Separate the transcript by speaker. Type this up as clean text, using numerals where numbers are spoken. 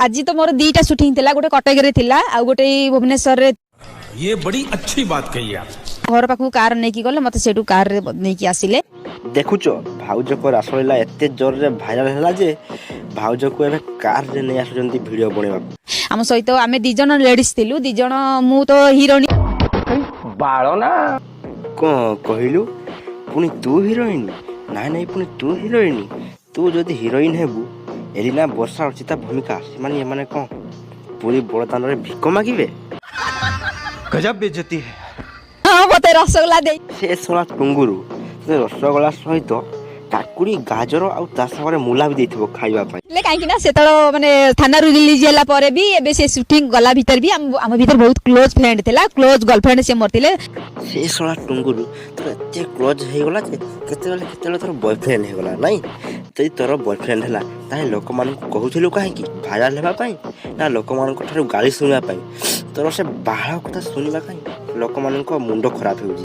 Speaker 1: ଆଜି ତ ମୋର 2ଟା ସୁଟିଂ ଥିଲା। ଗୋଟେ କଟକରେ ଥିଲା ଆଉ ଗୋଟେ ଏଇ ଭୁବନେଶ୍ୱରରେ।
Speaker 2: ये बड़ी अच्छी बात कही आप।
Speaker 1: ଘର ପାଖକୁ କାର ନେଇକି ଗଲେ, ମତେ ସେଇଠୁ କାରରେ ନେଇକି ଆସିଲେ।
Speaker 3: ଦେଖୁଛ, ଭାଉଜଙ୍କ ରାସଲୀଳା ଏତେ ଜୋରରେ ଭାଇରାଲ ହେଲା ଯେ ଭାଉଜକୁ ଏବେ କାରରେ ନେଇ ଆସୁଛନ୍ତି ଭିଡ଼ିଓ ବନେଇବାକୁ।
Speaker 1: ଆମ ସହିତ ଆମେ 2 ଜଣ ଲେଡିଜ ଥିଲୁ, 2 ଜଣ। ମୁଁ ତ ହିରୋଇନ।
Speaker 3: କ'ଣ କହିଲୁ? ପୁଣି ତୁ ହିରୋଇନ? ନାଇଁ ନାଇଁ, ପୁଣି ତୁ ହିରୋଇନ? ତୁ ଯଦି ହିରୋଇନ ହେବୁ, ଏଲିନା, ବର୍ଷା, ଅର୍ଚିତା, ଭୂମିକା, ସେମାନେ ଏମାନେ କ'ଣ ପୁରୀ ବଡ଼ଦାଣ୍ଡରେ ଭିକ ମାଗିବେ?
Speaker 4: गजब बेइज्जती है।
Speaker 1: ହଁ, ମତେ ରସଗୋଲା ଦେଇ
Speaker 3: ସେ ଶଳା ଟୁଙ୍ଗୁରୁ ସେ ରସଗୋଲା ସହିତ କାକୁଡ଼ି, ଗାଜର ଆଉ ତା ସାଙ୍ଗରେ ମୂଲା ବି ଦେଇଥିବ ଖାଇବା ପାଇଁ।
Speaker 1: ହେଲେ କାହିଁକି ନା ସେତେବେଳେ ମାନେ ଥାନାରୁ ରିଲିଜ ହେଲା ପରେ ବି, ଏବେ ସେ ସୁଟିଂ ଗଲା ଭିତରେ ବି ଆମ ଭିତରେ ବହୁତ କ୍ଲୋଜ ଫ୍ରେଣ୍ଡ ଥିଲା। କ୍ଲୋଜ ଗର୍ଲଫ୍ରେଣ୍ଡ ସେ ମୋର ଥିଲେ।
Speaker 3: ସେ ଶଳା ଟୁଙ୍ଗୁରୁ ତୋର ଏତେ କ୍ଲୋଜ୍ ହେଇଗଲା ଯେ କେତେବେଳେ କେତେବେଳେ ତୋର ବୟଫ୍ରେଣ୍ଡ ହେଇଗଲା, ନାଇଁ? ଯଦି ତୋର ବୟଫ୍ରେଣ୍ଡ ହେଲା, ତାହେଲେ ଲୋକମାନଙ୍କୁ କହୁଥିଲୁ କାହିଁକି? ଭାଇରାଲ ହେବା ପାଇଁ ନା ଲୋକମାନଙ୍କ ଠାରୁ ଗାଳି ଶୁଣିବା ପାଇଁ? ତୋର ସେ ବାଳ କଥା ଶୁଣିବା ପାଇଁ ଲୋକମାନଙ୍କ ମୁଣ୍ଡ ଖରାପ ହେଉଛି।